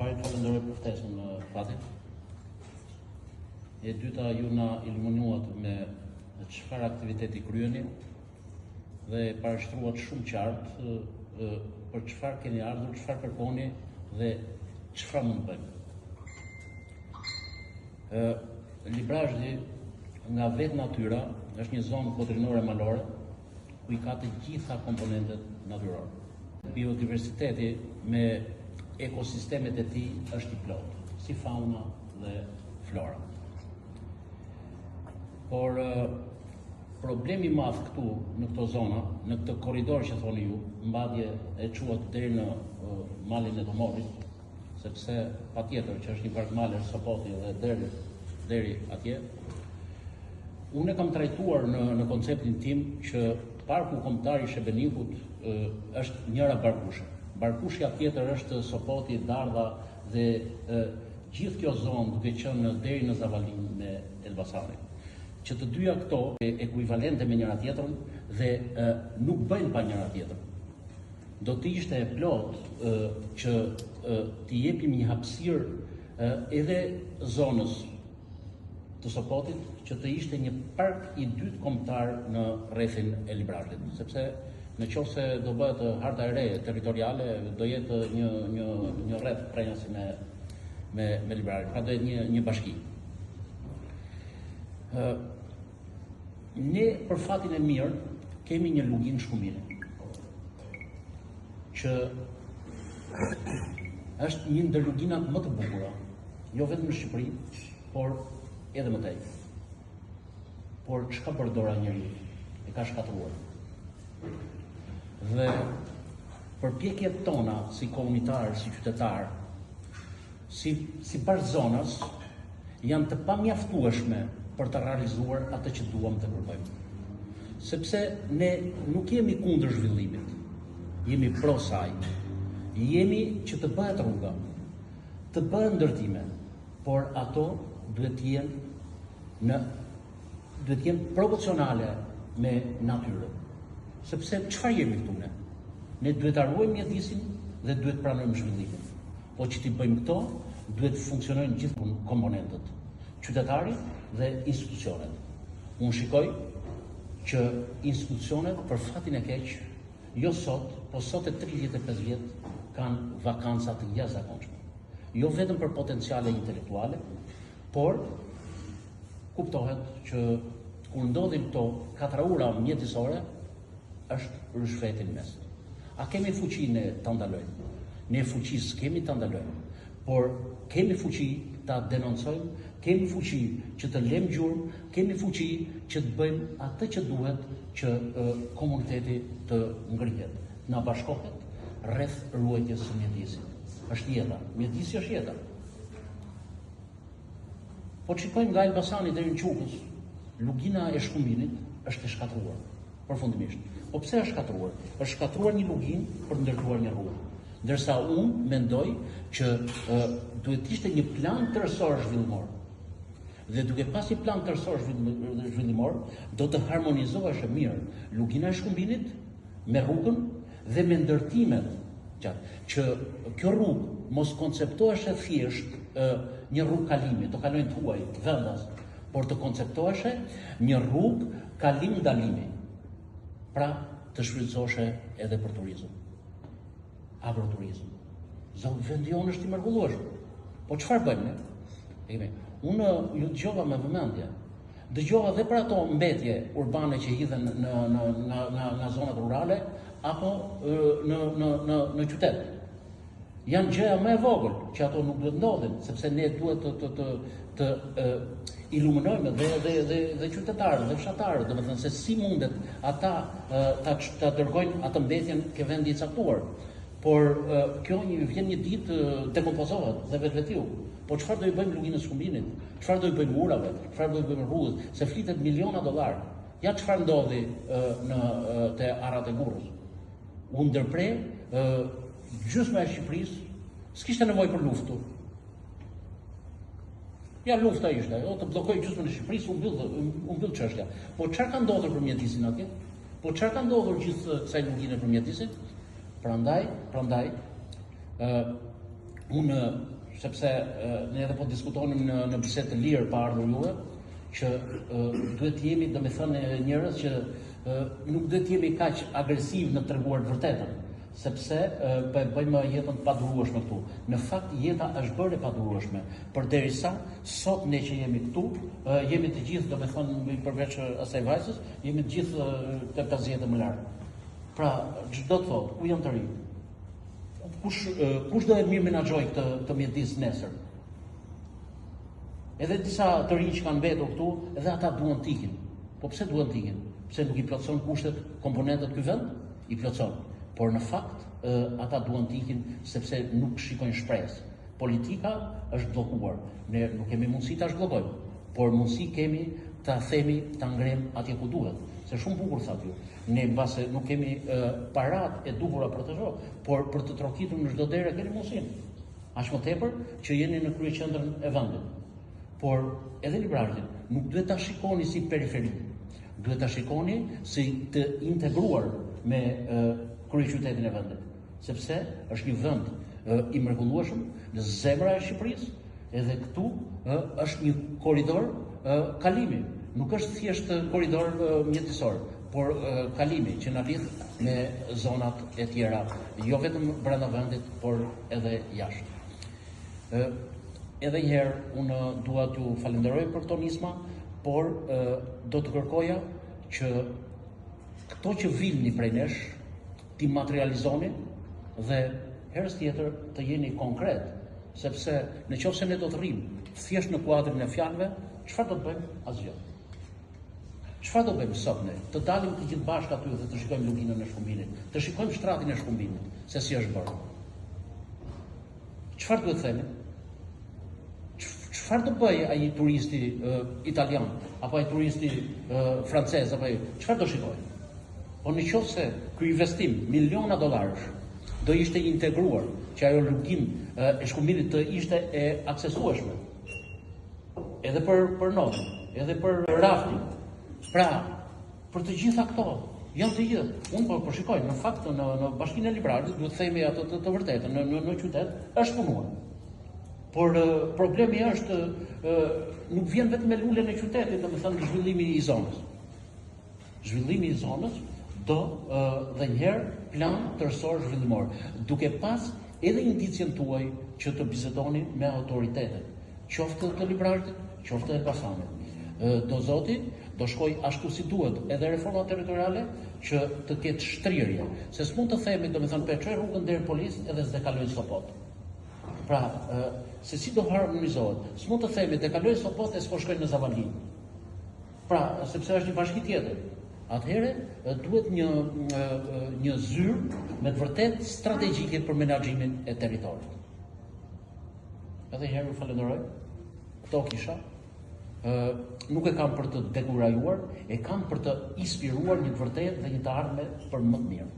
pari falenderoj për ftesën Fatin. E dyta ju na iluminuat me çfarë aktiviteti kryeni dhe parashtruat shumë qartë për çfarë keni ardhur, çfarë kërkoni dhe çfarë mund të bëjmë. Ë Librazhdi nga vetë natyra është një zonë kodrinore malore ku i ka të gjitha komponentët natyrore. Biodiversiteti me ekosistemet e tij është i plotë, si fauna dhe flora. Por problemi i madh këtu në këto zona, në këtë korridor që thoni ju, madje e çuat deri në malin e Tomorrit, sepse patjetër që është një varg malesh Sopoti dhe deri deri atje. Unë e kam trajtuar në në konceptin tim që Parku Kombëtar i Shebenikut është njëra barkushe. Barkushja tjetër është Sopoti, Dardha dhe e, gjithë kjo zonë duke qenë deri në Zavalinë me Elbasanin. Që të dyja këto ekuivalente me njëra tjetrën dhe e, nuk bëjnë pa njëra tjetrën. Do të ishte e plotë që t'i jepim një hapësirë edhe zonës të Sopotit që të ishte një park i dytë kombëtar në rrethin e Librazhdit, sepse në qoftë se do bëhet harta e re territoriale, do jetë një një një rreth prenjasi me me me Librazhdin, pra do jetë një një bashki. Ë Ne për fatin e mirë kemi një luginë Shkumbini që është një ndër luginat më të bukura, jo vetëm në Shqipëri, por edhe më tej. Por ç'ka bërë dora e njeriut? E ka shkatërruar. Dhe përpjekjet tona si komunitar, si qytetar, si si bashkëzonas janë të pamjaftueshme për të realizuar atë që duam të kërkojmë. Sepse ne nuk jemi kundër zhvillimit, jemi pro saj. Jemi që të bëhet rruga, të bëhen ndërtime, por ato duhet të jenë në duhet të jenë proporcionale me natyrën. Sepse çfarë jemi këtu ne? Ne duhet ta ruajmë mjedisin dhe duhet të pranojmë zhvillimin. Po që t'i bëjmë këto, duhet të funksionojnë gjithë komponentët, qytetari dhe institucionet. Unë shikoj që institucionet për fatin e keq, jo sot, po sot e 35 vjet kanë vakanca të jashtëzakonshme. Jo vetëm për potenciale intelektuale, por kuptohet që kur ndodhin këto katraura mjedisore, është ryshfeti në mes. A kemi fuqi ne ta ndalojmë? Ne fuqi s'kemi ta ndalojmë, por kemi fuqi ta denoncojmë, kemi fuqi që të lëmë gjurmë, kemi fuqi që të bëjmë atë që duhet që komuniteti të ngrihet, të na bashkohet rreth ruajtjes së mjedisit. Është jeta, mjedisi është jeta. Po të shikojmë nga Elbasani deri në Qukës, lugina e Shkumbinit është e shkatërruar përfundimisht. Po pse është shkatërruar? Është shkatërruar një luginë për të ndërtuar një rrugë. Ndërsa unë mendoj që e, duhet të ishte një plan tërësor zhvillimor. Dhe duke pas një plan tërësor zhvillimor, do të harmonizoheshe mirë lugina e Shkumbinit me rrugën dhe me ndërtimet gjatë, që kjo rrugë mos konceptoheshe thjesht një rrugë kalimi, të kalojnë të huaj, vendas, por të konceptoheshe një rrugë kalim ndalimi. Pra, të shfrytëzoheshe edhe për turizëm. Agroturizëm. Zot, vendi jonë është i mrekullueshëm. Po çfarë bëjmë ne? E kemi. Unë ju dëgjova me vëmendje. Dëgjova dhe për ato mbetje urbane që hidhen në në nga nga nga zonat rurale apo në në në në qytet. Janë gjëja më e vogël që ato nuk duhet ndodhin, sepse ne duhet të të të të e, iluminojmë dhe dhe dhe dhe qytetarët dhe fshatarët, domethënë se si mundet ata ta ta dërgojnë atë mbetjen ke vendi i caktuar. Por kjo një vjen një ditë dekompozohet dhe vetvetiu. Po çfarë do i bëjmë luginës Shkumbinit? Çfarë do i bëjmë urave? Çfarë do i bëjmë rrugës? Se flitet miliona dollarë. Ja çfarë ndodhi në te Arrat e Gurrës. U ndërpre gjysma e Shqipërisë, s'kishte nevojë për luftë. Ja lufta ishte, jo, të bllokoj gjysmën e Shqipërisë, u mbyll u mbyll çështja. Po çfarë ka ndodhur për mjedisin atje? Po çfarë ka ndodhur gjithë kësaj lugine për mjedisin? Prandaj, prandaj ë. Unë sepse ne edhe po diskutonim në në bisedë të lirë pa ardhur juve, që duhet të jemi, domethënë, njerëz që nuk duhet të jemi kaq agresivë në të treguar të vërtetën, sepse po e bëjmë jetën të padurueshme këtu. Në fakt jeta është bërë e padurueshme, përderisa sot ne që jemi këtu, jemi të gjithë, domethënë, përveç asaj vajzës, jemi të gjithë të 50 e më lart. Pra, ç'do të thotë, ku janë të rinjtë? Kush kush do e mirëmenaxhojë këtë këtë mjedis nesër? Edhe disa të rinj që kanë mbetur këtu, edhe ata duan të ikin. Po pse duan të ikin? Pse nuk i plotëson kushtet, komponentët ky vend? I plotëson. Por në fakt, ata duan të ikin sepse nuk shikojnë shpresë. Politika është bllokuar. Ne nuk kemi mundësi ta zhbllokojmë, por mundësi kemi ta themi, ta ngremë atje ku duhet. Se shumë bukur thatë ju. Ne mbase nuk kemi paratë e duhura për të zhvë, por për të trokitur në çdo derë kemi mundësinë. Aq më tepër që jeni në kryeqendrën e vendit. Por edhe Librazhdin nuk duhet ta shikoni si periferi. Duhet ta shikoni si të integruar me kryeqytetin e vendit, sepse është një vend i mrekullueshëm në zemra e Shqipërisë, edhe këtu është një korridor kalimi, nuk është thjesht korridor mjedisor, por kalimi që na lidh me zonat e tjera, jo vetëm brenda vendit, por edhe jashtë. Edhe një herë unë dua t'ju falenderoj për këto nisma, por do të kërkoja që këto që vilni prej nesh t'i materializoni dhe herës tjetër të jeni konkret, sepse në qoftë se ne do të rrimë thjesht në kuadrin e fjalëve, çfarë do të bëjmë? Asgjë. Çfarë do bëjmë sot ne? Të dalim të gjithë bashkë aty dhe të shikojmë luginën e Shkumbinit, të shikojmë shtratin e Shkumbinit, se si është bërë. Çfarë duhet të themi? Çfarë do bëjë ai turisti uh, italian apo ai turisti uh, francez apo ai çfarë do shikojë? Po në qoftë se ky investim miliona dollarësh do ishte integruar që ajo luginë uh, e Shkumbinit të ishte e aksesueshme edhe për për notin, edhe për raftin. Pra, Për të gjitha këto, janë të gjitha. Unë po, po shikoj, në fakt në në Bashkinë e Librazhdit, duhet të themi atë të, të vërtetën, në në në qytet është punuar. Por problemi është nuk vjen vetëm me lulen e qytetit, domethënë zhvillimi i zonës. Zhvillimi i zonës do dhe një herë plan tërësor zhvillimor, duke pas edhe indicien tuaj që të bisedoni me autoritetet. qoftë të Librazhdit, qoftë të Elbasanit. Do zoti, do shkojë ashtu si duhet edhe reforma territoriale që të ketë shtrirje. Se s'mund të themi, domethënë, po e çoj rrugën deri në Polis edhe s'do kaloj Sopot. Pra, se si do harmonizohet? S'mund të themi, do kaloj Sopot e s'po shkoj në Zavali. Pra, sepse është një bashki tjetër. Atëherë, duhet një, një zyrë me të vërtetë strategjike për menaxhimin e territorit. Edhe një herë ju falenderoj. Këto kisha. Ë nuk e kam për të dekurajuar, e kam për të inspiruar një të vërtetë dhe një të ardhme për më të mirë.